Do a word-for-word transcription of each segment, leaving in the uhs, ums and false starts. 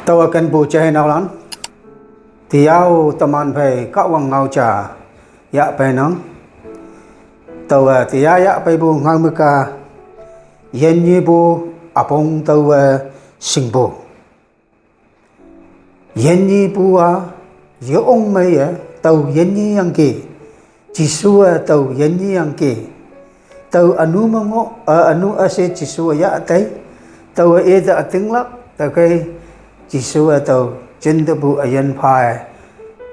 Taowe kenpu jai naolan, tüo teman phei Kahwang ngao ja yahpeinang. Taowe tüo yahpeipu ngao me ka, yinnyipu üpong taowe shingpu. Yinnyipu-a yeong meiye tao yinnyiyangki. Jesuwe tao yinnyiyangki. Tao ünu me ngoh, eh, ünu üshei Jesuwe yah tei. Taowe ite ütinglak, tüokhei Jesuwe tao jintepu üyin pha-e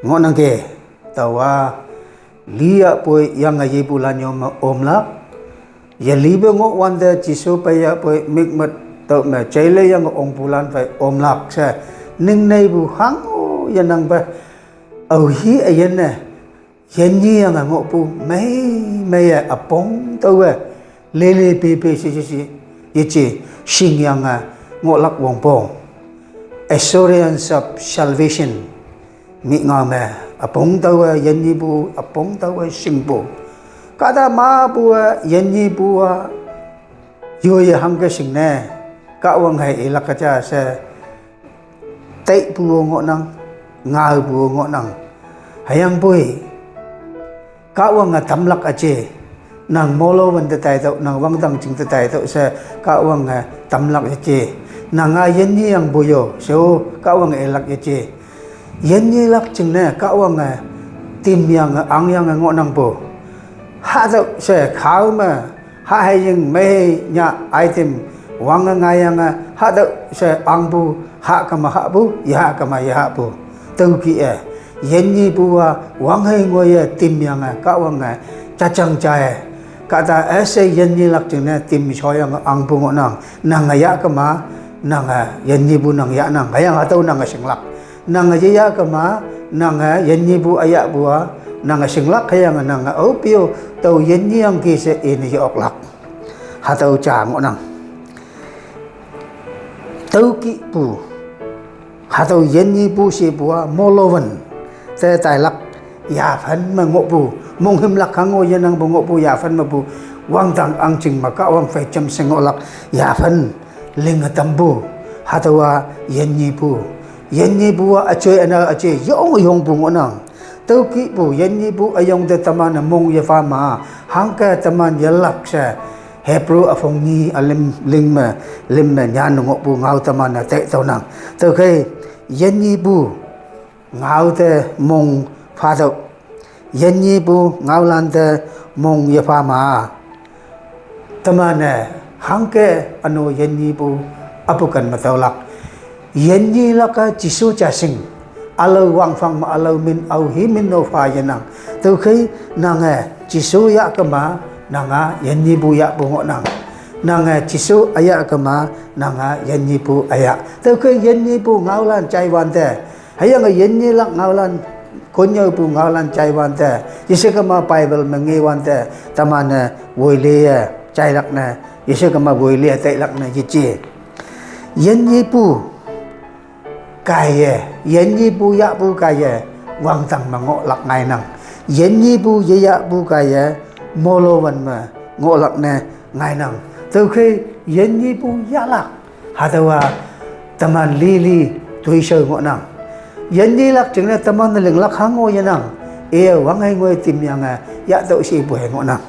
ngohnangki. Taowa liyapoi yange yepulan yo me omlak. Yelipe ngohwante Jesu peiyahpoi mikmet tüo me jeile yange ongpulan phei omlak she ningneipu hango yenangpe. Aohi üyinne yinnyiyange ngohpu mei meiye üpong taowe lele pepe she she she yeje shingyange ngohlak wongpong. Assurance of salvation. Mih ngao me, üpong taowe yinnyipu, üpong taowe shingpu. Kahta mapu-e yinnyipu-a yoiye hangke shingne, Kahwang hei ilak ja she, taipu-o ngohnang, ngaopu-o ngohnang. Hüyangpoi Kahwange tamlak üje, nang molo wante taitüoh, nang wangdang jing te taitüoh she Kahwange tamlak üje. Nanga yinnyiyangpu yo she-o Kahwange ilak üje. Yinnyilak jingne Kahwange timyange angyange ngohnangpu. Hatüo she kao me, haheying mei nyah item wange ngaiyange hatüo she angpu, hahkema hahpu, yehahkema yehahpu. Tüokih-e, yinnyipu-a wanghei ngoiye timyange Kahwange jajang jaiye. Kahta üshei yinnyilak jingne tim shoyange angpu ngohnang. Nange yahkema, nange yinnyipu nang yahnang. Hüyange hatüo nange shinglak. Nange yeyahkema, nange yinnyipu üyahpu-a, nange shinglak hüyange nange aope-o tao yinnyiyangki she ine ye-oklak. Hatüo ja ngohnang. Tüokihpu, hatüo yinnyipu shepu-a molowan te tailak yaphen me ngohpu, monghümlak hango yenangpu ngohpu yaphen mepu, wangdang ahngjing me Kahwang phei jamshe ngohlak yaphen linge tampu, hatüowa yinnyipu. Yinnyipu-a üjoi ünao üje yong yongpu ngohnang. Tüokihpu yinnyipu üyong te teman-e mong yepha ma, hangke teman yelak she, Hebrew üpong nyi üleng ling me, ling me nyan ngohpu ngao teman-e taitüohnang. Tüokhei, yinnyipu ngao te mong phatüoh. Yinnyipu ngaolan te mong yepha ma, teman-e hangke üno yinnyipu üpu ken me taolak. Yinnyilak-a Jesu ja shing. Ülao wangphang me ülao min, aohi min no pha yenang. Tüokhei nange Jesu yahkema, nanga yinnyipu yahpu ngohnang. Nange Jesu üyahkema, nanga yinnyipu üyah. Tüokhei yinnyipu ngaolan jaiwante, hüyange yinnyilak ngaolan, konnyüopu ngaolan jaiwante, yeshekema Bible me ngewante, teman-e woilie jailak ne, yeshekema woilie tailak ne yeje. Yinnyipu kaiye, yinnyipu yahpu kaiye, wangdang me ngohlak ngainang. Yinnyipu yeyahpu kaiye, molowan me ngohlak ne ngainang. Tüokhei yinnyipu yahlak, hatüowa teman lili toishao ngohnang. Yinnyilak jingne teman linglak hango yenang. Iye wanghei ngoi timyange yahtüoh shepu hei ngohnang.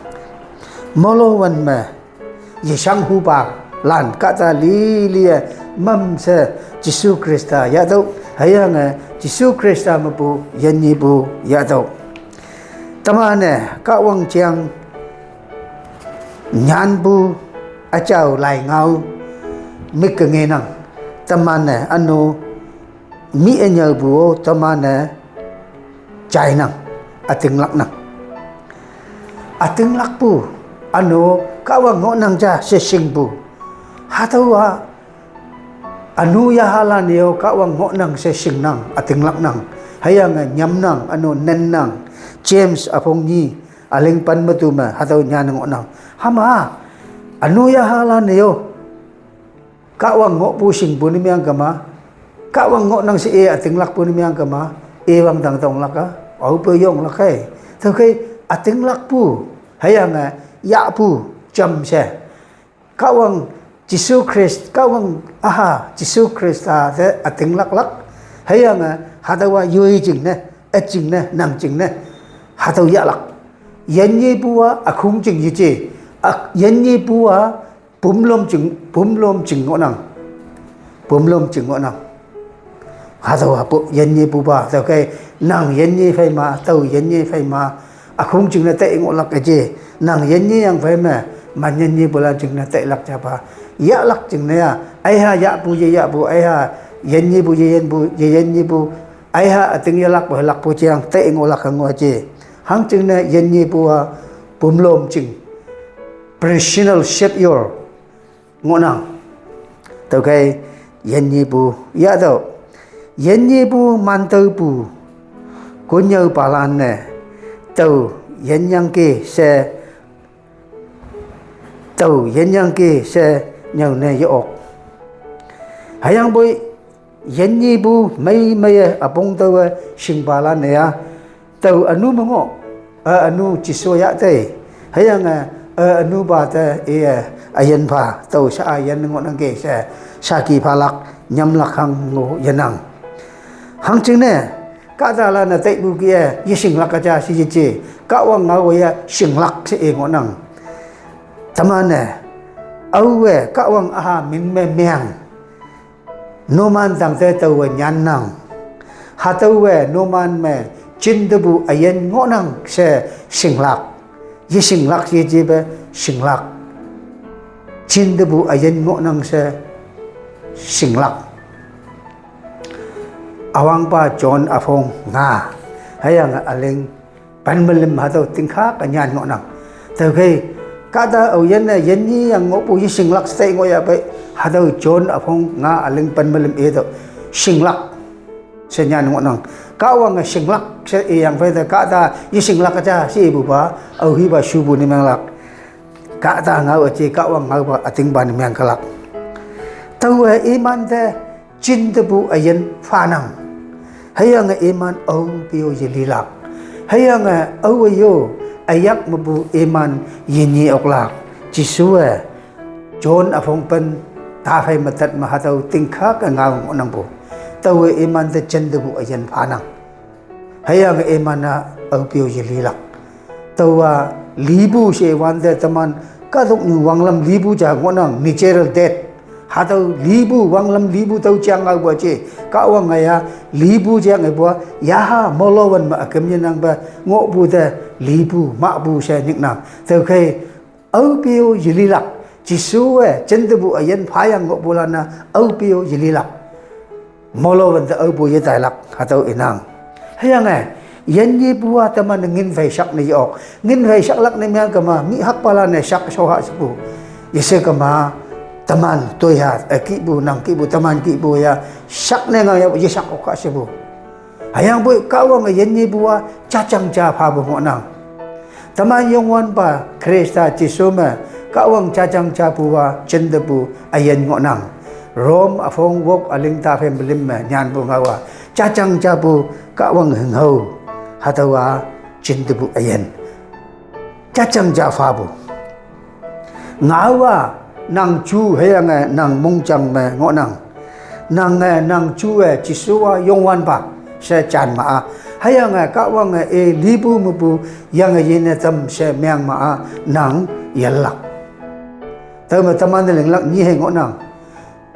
Molowan me yeshanghupalan kahta lilie mamshe Jesu Khrista yahtüoh, hüyange Jesu Khrista mepu yinnyipu yahtüoh. Teman-e Kahwang jang nyanpu üjao lai ngao mike ngenang. Teman-e üno mi-e nyüopu-o teman-e jainang, ütinglaknang. Ütinglakpu, üno Kahwang ngohnang ja she shingpu. Hatüowa ünu yahalan-e-o Kahwang ngohnang she shingnang, ütinglaknang. Hüyange nyamnang, üno nennang. James üpong nyi üleng pen me tu me hatüo nyan ngohnang. Hüma, ünu yahalan-e-o Kahwang ngohpu shingpu ne meang kema, Kahwang ngohnang she i ütinglakpu ne meang kema, i wangdang tonglak-a, aope yonglak hei. Tüokhei ütinglakpu, hüyange yahpu jamshe Kahwang Jesu Christ, Kahwang aha, Jesu Christ a te ating laklak. Hüyange, hatüowa yoi jingne, üjingne, nang jingne, hatüo yahlak. Yinyepu a, ükhong jing yeje, ak-, yinyepu a, pumlom jing, pumlom jing ngohnang. Pumlom jing ngohnang. Hatüowa pu, yinyepupa, tüokhei, nang yinnye phei ma, tao yinnye phei ma, ükhong jingne tei ngohlak eje, nang yinnye yang phei me, man yinyepulan jingne teilak japa. Yahlak jingne ya, aiha yahpu ye yahpu, aiha yinyepu ye yinpu, ye yinyepu, aiha üting yahlakpu, lakpu jeang tei ngohlak ngoh eje. Hangjingne yinyepu a, pumlom jing, personal savior ngohnang. Tüokhei, yinyepu yahtüoh. Yinyepu mantaopu, konnyüopalan-e, tao yinyangki she, tao yinyangki she nyüone ye-ok. Hüyangpoi, yinyepu mei meiye üpong taowe shingpalan-e ya, tao ünu me ngoh, a, ünu Jesu yah tei. Hüyange, a, ünupa te iye, üyin pha, tao sha-a yin ngohnangki she, saki phalak, nyamlak hango yenang. Hangjingne, kahtalan-e teipu kih-e, yeshinglak ja she yeje, Kahwang ngao ye shinglak she i ngohnang. Teman-e, aowe Kahwang aha min me meang. Numan tangte taowe nyannang. Hatüowe numan me jintepu üyin ngohnang she shinglak. Yeshinglak yejepe shinglak. Jintepu üyin ngohnang she shinglak. Üwangpa John üpong nga. Hüyange üling pen me lüm hatüo tingkha ke nyan ngohnang. Tüokhei, kahta aoyinne yinnye yang ngohpu yeshinglak she ngohyahpei, hatüo John üpong nga üling pen me lüm i tüo, shinglak she nyan ngohnang. Kahwange shinglak she iyang phei te kahta yeshinglak ja she ipupa, aohipa shupu ne menglak. Kahta ngao üje Kahwang ngaopa ütingpa ne meng kalak. Taowe imante jintepu üyin phanang. Hüyange iman aope-o yelilak. Hüyange aowe-o üyak mepu iman yinye oklak. Jesuwe John üpong pen taphei me tat me hatüo tingkha ke ngao ngohnangpu. Taowe imante jintepu üyin phanang. Hüyange iman-a aope-o yelilak. Taowa lipu she wante teman kahtoknyu wanglam lipu ja ngohnang natural death. Hatüo lipu wanglam lipu tao jang ngaopu je. Kahwange ya lipu jang ipu-a yaha molowan me üküm yenangpe ngohpu te lipu mahpu she nyiknang. Tüokhei aope-o yelilak. Jesuwe jintepu üyin phayang ngohpulan-a aope-o yelilak. Molowan te aopu yetailak hatüo inang. Hüyange, yinyepu a teman ngin phei shak ne ye-ok. Ngin phei shaklak ne meng kema, mi hakpalan-e shak shoha shepu. Yeshe kema, teman toiha, eh, kihpu, nang kihpu, teman kihpu ya, shak ne ngao ya, yeshak okha shepu. Hüyangpoi Kahwange yinyepu a, jajang ja phapu ngohnang. Teman Youngwanpa Khrista Jesu me, Kahwang jajang japu a, jintepu üyin ngohnang. Rome üpong wok üling taphei me lüm me nyanpu ngao a, jajang japu Kahwang hünghao, hatüowa jintepu üyin. Jajang ja phapu. Ngao a, nang ju hüyange nang mongjang me ngohnang. Nange nang ju-e Jesu a Youngwanpa she jan ma-a. Hüyange Kahwange i lipu mepu yange yine tam she meng ma-a nang yinlak. Tüome teman-e linglak nyi hei ngohnang.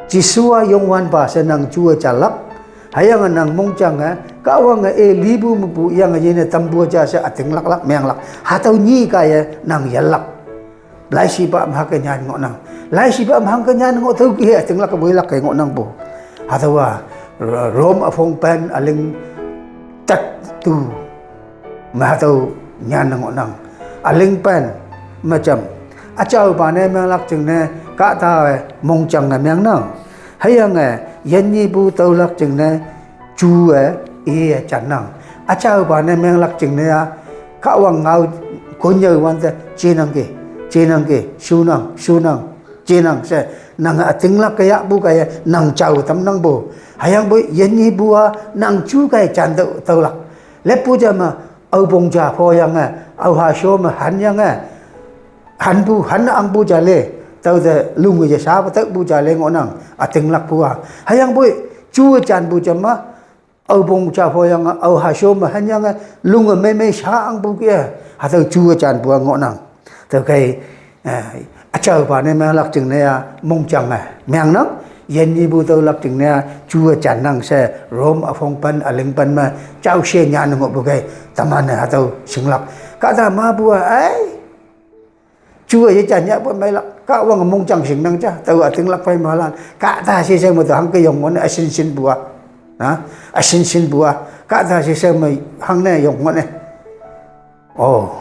Jesu a Youngwanpa she nang ju-e jalak. Hüyange nang mongjange Kahwange i lipu mepu yange yine tampu ja she ütinglaklak menglak. Hatüo nyi kaiye nang yinlak. Laishipa me hangke nyan ngohnang. Laishipa me hangke nyan ngoh tüo kih-e ütinglak woilak kei ngohnangpu. Hatüowa, Ro-, Rome üpong pen üling tat tu me hatüo nyan ngohnang. Üling pen me jam. Üjaopa ne menglak jingne kahta-e mongjange mengnang. Hüyange yinyepu tüolak jingne ju-e iye jannang. Üjaopa ne menglak jingne a, Kahwang ngao konnyüo wante jenangki, jenangki, shunang, shunang, jenang she, nange ütinglak keyahpu kaiye nang jao tamnangpu. Hüyangpoi yinyepu a nang ju kaiye jan tüo, tüolak. Leppu ja me, aopong ja phoyange, aoha sho me hanyange, hanpu, han angpu ja le. Tüote lunge yesha pa tüopu ja le ngohnang, ütinglakpu a. Hüyangpoi, ju üjanpu jama, aopong ja phoyange, aoha sho me hanyange, lunge meimei sha angpu kih-e, hatüo ju üjanpu a ngohnang. Tüokhei, eh, üjaopa ne menglak jingne a, mongjange mengnang, yinnyipu tüolak jingne a, ju üjannang she, Rome üpong pen, üleng pen me, jao she nyanne ngohpu kei, teman-e hatüo shinglak. Kahta mapu a, ai, ju yejan yahpu meilak, Kahwange mongjang shingnang ja, tao ütinglak phei malan, kahta sheshao me tao hangke yong ngohne, üshinshinpu a. Na, üshinshinpu a, kahta sheshao me hangne yong ngohne. Oh,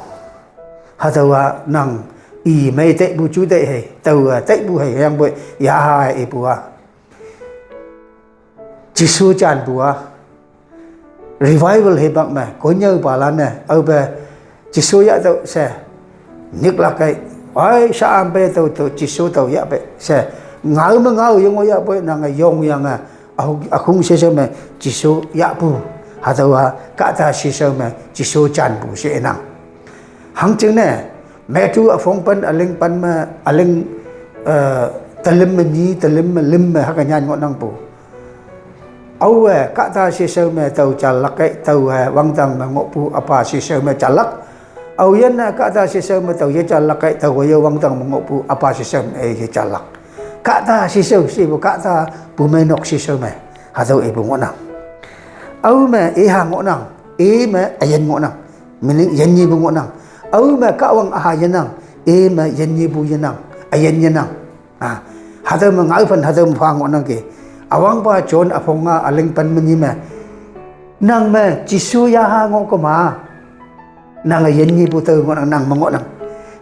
hatüowa nang i mei teipu ju tei hei, tao-e teipu hei, hüyangpoi yaha ipu a. Jesu janpu a, revival hipak me, konnyüopalan-e, aope, Jesu yahtüoh she, nyiklak kei, ai, sha ampe tao, tao, Jesu tao yahpe she, ngao me ngao yong-o yahpoi nange yongyange, ükhong, ükhong sheshao me, Jesu yahpu, hatüowa, kahta sheshao me, Jesu janpu she inang. Hangjingne, Matthew üpong pen, üleng pen me, üleng, eh, telim me nyi, telim me lüm me hüke nyan ngohnangpu. Aowe kahta sheshao me tao janlak kei, taowe wangdang me ngohpu üpa sheshao me janlak. Aoyinne kahta sheshao me tao yejanlak kei, taowe ye wangdang me ngohpu üpa sheshao me yejanlak. Kahta sheshao shepu kahta bumeinok sheshao me, hatüo ipu ngohnang. Ao me iha ngohnang, i me üyin ngohnang, meaning yinnyipu ngohnang. Ao me Kahwang üha yenang, i me yinnyipu yenang, üyin yenang. Ah, hatüo me ngaophen hatüo me pha ngohnangki. Üwangpa John üpong nga üleng pen me nyi me, nang me Jesu yaha ngoh kema, nange yinnyipu tao ngohnang, nang me ngohnang.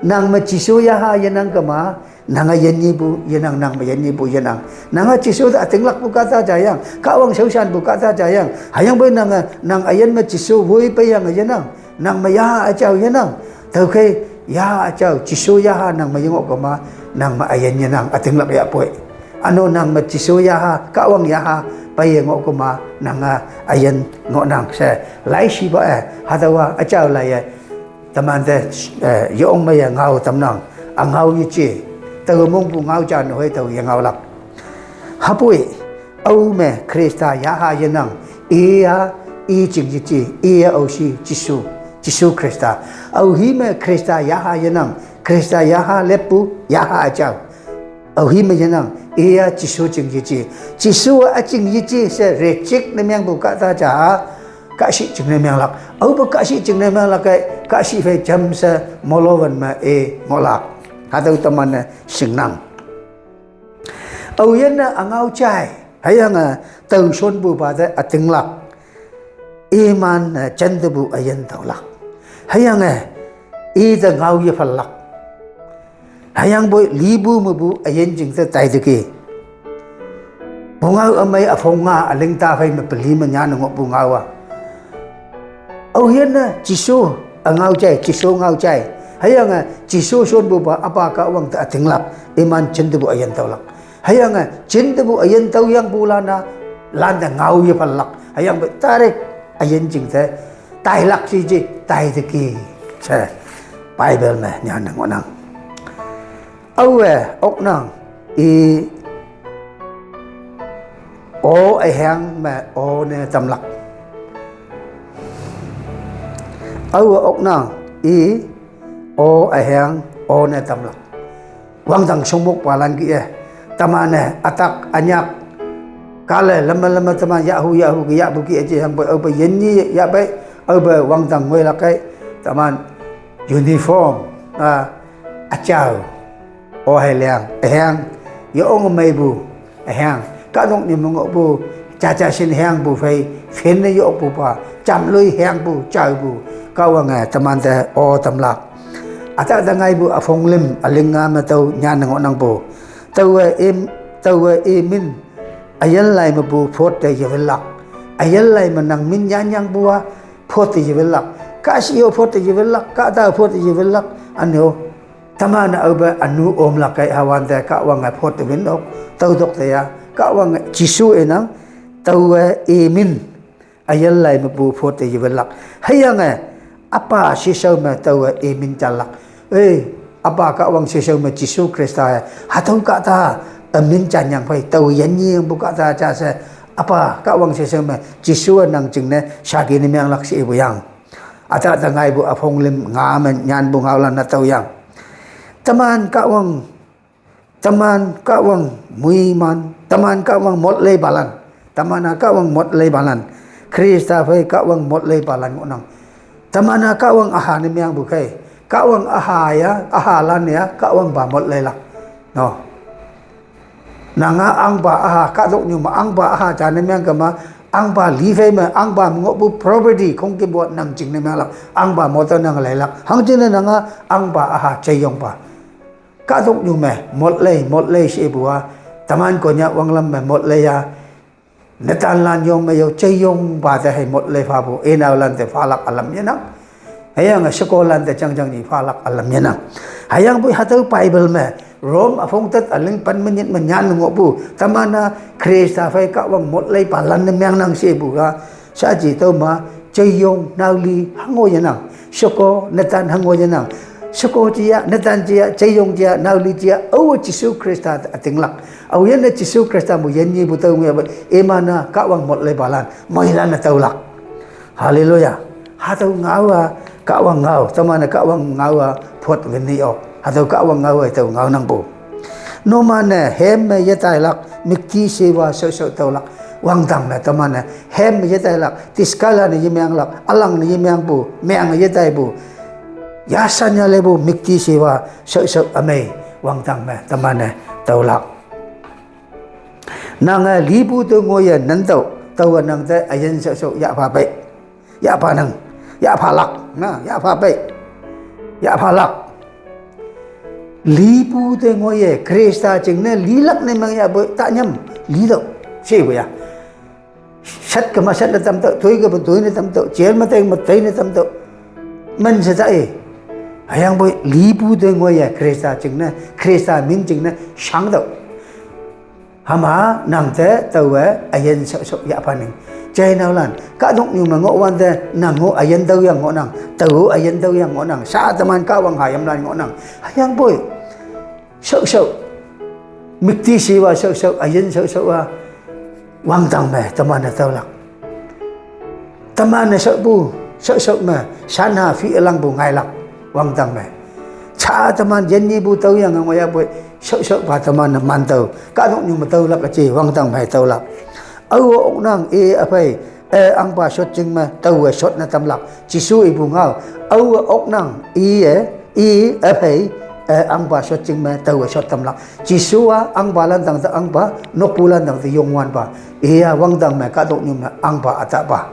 Nang me Jesu yaha yenang kema, nange yinnyipu yenang, nang me yinnyipu yenang. Nange Jesu te ütinglakpu kahta jayang, Kahwang shaoshanpu kahta jayang, hüyangpoi nange, nang üyin me Jesu woi peiyange yenang, nang me yaha üjao yenang. Tüokhei, yaha üjao, Jesu yaha nang me yengoh kema, nang me üyin yenang, ütinglak yahpoi. Üno nang me Jesu yaha, Kahwang yaha peiye ngoh kema, nange üyin ngohnang she, laishipa-e, hatüowa üjao laiye, temante, eh, yong meiye ngao tamnang, üngao yeje, tao mongpu ngao ja nehoi tao yengaolak. Hüpoi, ao me Khrista yaha yenang, i-a, i jing yeje, i-a aoshi, Jesu, Jesu Khrista. Aohi me Khrista yaha yenang, Khrista yaha leppu, yaha üjao. Aohi me yenang, i-a Jesu jing yeje. Jesu-a üjing yeje she reject ne mengpu kahta ja, kahshih jingne menglak. Aope kahshih jingne menglak kei, kahshih phei jamshe molowan me i ngohlak. Hatüo teman-e shingnang. Aoyinne üngao jai, hüyange tao shonpupa te ütinglak. Iman-e jintepu üyin taolak. Hüyange, ite ngao yephalak. Hüyangpoi lipu mepu üyin jing te taiteki. Pungao ümei üpong nga üleng ta phei me peli me nyan ngohpu ngao a. Aoyinne Jesu üngao jai, Jesu ngao jai. Hüyange Jesu shonpupa üpa Kahwang te ütinglak, iman jintepu üyin taolak. Hüyange jintepu üyin taoyangpulan-a, lante ngao yephalak. Hüyangpoi direct üyin jing te tailak shije, taiteki she, Bible me nyanne ngohnang. Aowe oknang, i, o üheng me o ne tamlak. Aowe oknang, i, o üheng, o ne tamlak. Wangdang shongmokpalan kih-e, teman-e ütak ünyak, kale leme leme teman yahhu yahhu ke yahpu kih-e je hangpoi aope yinnyi yahpei, aope wangdang ngoilak kei, teman uniform, ah, üjao, o hei liang, üheng, yonge meipu, üheng, kahtoknyu me ngohpu, jaja shin hengpu phei, phinne yokpupa, jamloi hengpu, jaopu, Kahwange temante o tamlak. Ütahte ngaipu üpong lüm, üling nga me tüo nyanne ngohnangpu. Taowe i, taowe i min, üyin lai mepu phot te yewinlak. Üyin lai me nang min yanyangpu a, phot te yewinlak. Kahshih-o phot te yewinlak, kahta phot te yewinlak, üne-o. Teman-e aope ünu omlak kei hüwante Kahwange phot te win ok, tüotok te ya, Kahwange Jesu inang, taowe i min, üyin lai mepu phot te yewinlak. Hüyange, üpa sheshao me taowe i min janlak. Ei, Apa Kahwang shesho me Jesu Khrista e. Hatüo kahta, amin janyang phei, tao yanyi yangpu kahta ja she. Apa Kahwang shesho me Jesu nang jingne shaki ne menglak she ipu yang. Ütah te ngaipu üpong lüm nga me nyanpu ngaolan ne tüo yang. Teman Kahwang, teman Kahwang muiman, teman Kahwang mot leipalan, teman-a Kahwang mot leipalan, Khrista phei Kahwang mot leipalan ngohnang. Teman-a Kahwang üha ne mengpu khei, Kahwang üha ya, ühalan ya, Kahwangpa mot leilak. No. Nanga ahngpa üha, kahtoknyu me ahngpa üha ja ne meng kema, ahngpa li phei me, ahngpa me ngohpu property, khongkümpu nang jingne menglak, ahngpa mot-o nang leilak. Hangjingne nanga ahngpa üha jeiyongpa. Kahtoknyu me, mot lei, mot lei she ipu a, teman Konyak wanglam me mot lei ya, netanlan yong me yo jeiyongpa te hei mot lei phapu, inaolan te phalak ülam yenang. Hüyange shekolan te jangjang ni phalak ülam yenang. Hüyangpoi hatüo Bible me, Rome üpong tet üleng pen me nyit me nyan ngohpu, teman-a Khrista phei Kahwang mot leipalan ne mengnang she ipu a, shaji tüoma, jeiyong, naoli, hango yenang. Sheko, netan hango yenang. Sheko jia, netan jia, jeiyong jia, naoli jia, aowe Jesu Khrista ütinglak. Aoyinne Jesu Khrista mu yanyipu tüo ngeyapei, iman-a Kahwang mot leipalan, moilan-e tüolak. Haleluya. Hatüo ngao-a, Kahwang ngao, teman-e Kahwang ngao-a, phot win-i ok. Hatüo Kahwang ngao-e tüo ngaonangpu. Numan-e hem me yetailak, müktishiwa shaoshao tüolak. Wangdang me teman-e hem me yetailak, tiskalan-e yemenglak, ülangne yemengpu, menge yetaipu, yashan yalepu müktishiwa shaoshao ümei, wangdang me teman-e tüolak. Nange lipu te ngoiye nantüoh, taowe nang te üyin shaoshao yahpha pei. Yahpha nang, yahphalak, na, yahpha pei. Yahphalak. Lipu te ngoiye, Khrista jingne lilak ne mengyahpoi, tanyam, litüoh, shepu ya. Shat kema shat ne tamtüoh, toi kema toi ne tamtüoh, jail me tei me tei ne tamtüoh. Men she ta i. Hüyangpoi lipu te ngoiye, Khrista jingne, Khrista min jingne, shangtüoh. Hüma nang te taowe üyin shaoshao yahpha ning. Jeinaolan, kahtoknyu me ngohwante nang-o üyin tüoyang ngohnang, tao-o üyin tüoyang ngohnang, sha teman Kahwang hayimlan ngohnang. Hüyangpoi, shaoshao, müktishiwa shaoshao, üyin shaoshao-a, wangdang me teman-e tüolak. Teman-e shaopu, shaoshao me, shanha phi ülangpu ngailak, wangdang me. Sha teman yanyipu tüoyange ngoiyahpoi, shaoshaopa teman-e mantüoh, kahtoknyu me tüolak üje, wangdang me tüolak. Aowe oknang, i üphei, e ahngpa shot jing me, taowe shot ne tamlak. Jesu ipu ngao, aowe oknang, iye, i üphei, e ahngpa shot jing me, taowe shot tamlak. Jesu-a ahngpalan tangte ahngpa, nokpulan tangte Youngwanpa. Iya wangdang me kahtoknyu me ahngpa ütahpa.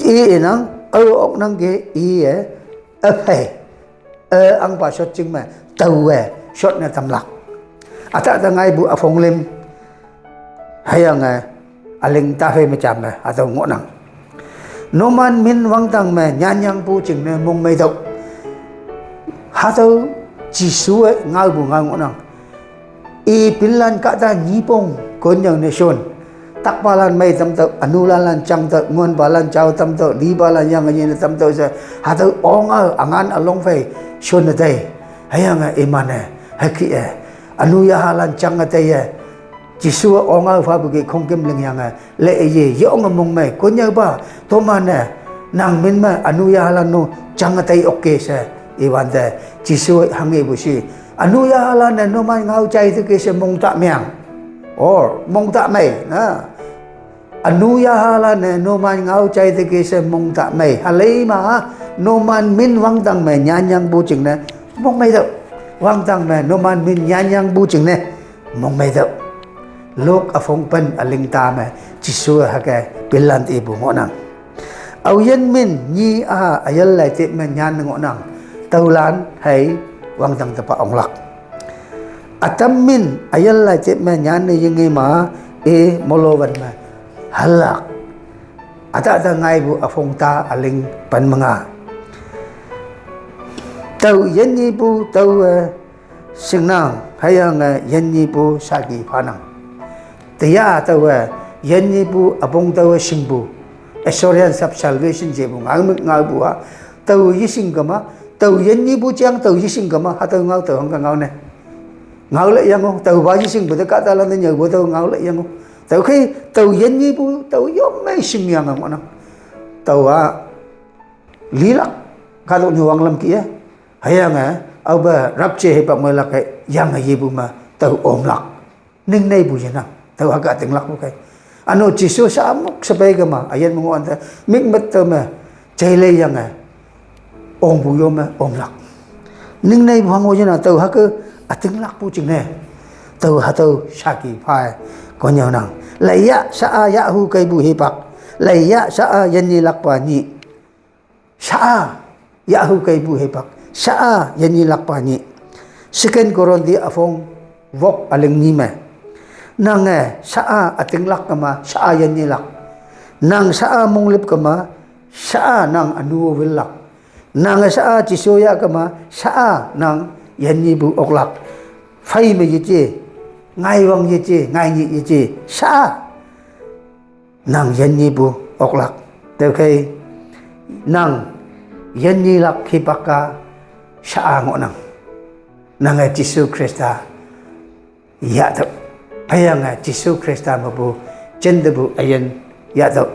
I inang, ao oknangki iye, üphei, e ahngpa shot jing me, taowe shot ne tamlak. Ütahte ngaipu üpong lüm, hüyange, üleng taphei me jam me, hatüo ngohnang. Numan min wangdang me nyanyangpu jingne mongmeitüoh. Hatüo Jesuwe ngaopu ngao ngohnang. I pinlan kahta nyipong konnyüo ne shon. Takpalan mei tamtüoh, ünulanlan jangtüoh, ngonpalan jao tamtüoh, lipalan yange nyine tamtüoh she, hatüo ongao üngan ülong phei shonne tei. Hüyange iman-e, hükih-e, ünu yahalan jange teiye, Jesuwe ongao phapu ki khongküm lingyange, le iye yonge mongmei, konnyüopa, toman-e, nang min me ünu yahalan nu jange tei okke she, iwante, Jesu hanghepu shi, ünu yahalan-e numan ngao jai teke she mong ta meang. Or, mong ta mei, na. Ünu yahalan-e numan ngao jai teke she mong ta mei. Hüleima, numan min wangdang me nyanyangpu jingne mongmeitüoh. Wangdang me numan min nyanyangpu jingne mongmeitüoh. Luke üpong pen üleng ta me Jesu hüke pinlan ipu ngohnang. Aoyin min nyi üha üyin lai tep me nyan ngohnang. Tüolan hei wangdang tepa onglak. Ütam min üyin lai tep me nyanne yinge ma, i molo wan me halak. Ütahte ngaipu üpong ta üleng pen me nga. Tao yinyepu taowe shingnang, hüyange yinyepu shaki phanang. Teya taowe yinyepu üpong taowe shingpu, assurance of salvation jepu ngao me ngaopu a, tao yeshing kema, Tao yinyepu jang tao yeshing kema, hatüo ngao tao hangke ngao ne. Ngao le yango, tao ba yeshingpu te kahtalan te nyüopu tao ngao le yango. Tüokhei tao yinyepu tao yome shingyange ngohnang. Tao-a lilak, kahtoknyu wanglam kih-e. Hüyange aope rapje hipak meilak-e yange yepu me tao omlak. Ningneipu yenang, tao hüke ütinglakpu khei. Üno Jesu sha mok shepei kema üyin me ngohwante, mikmet tao me jaileiyange ongpu yo me omlak. Ningneipu hango yenang, tao hüke ütinglakpu jingne. Tao hatüo shaki pha-e konnyüonang. Leiya sha-a yahhu keipu hipak. Leiya sha-a yinyelakpa nyih. Sha-a yahhu keipu hipak. Sha-a yinyelakpa nyih. Second Korinthi üpong wok üleng nyi me, nange sha-a ütinglak kema sha-a yinyelak. Nang sha-a monglüp kema sha-a nang ünu-o winlak. Nange sha-a Jesu yah kema sha-a nang yinyepu oklak. Phei me yeje, ngaiwang yeje, ngainyih yeje, sha-a nang yinyepu oklak. Tüokhei nang yinyelak hipak-a sha-a ngohnang. Nange Jesu Khrista yahtüoh. Hüyange Jesu Khrista mepu jintepu üyin yahtüoh.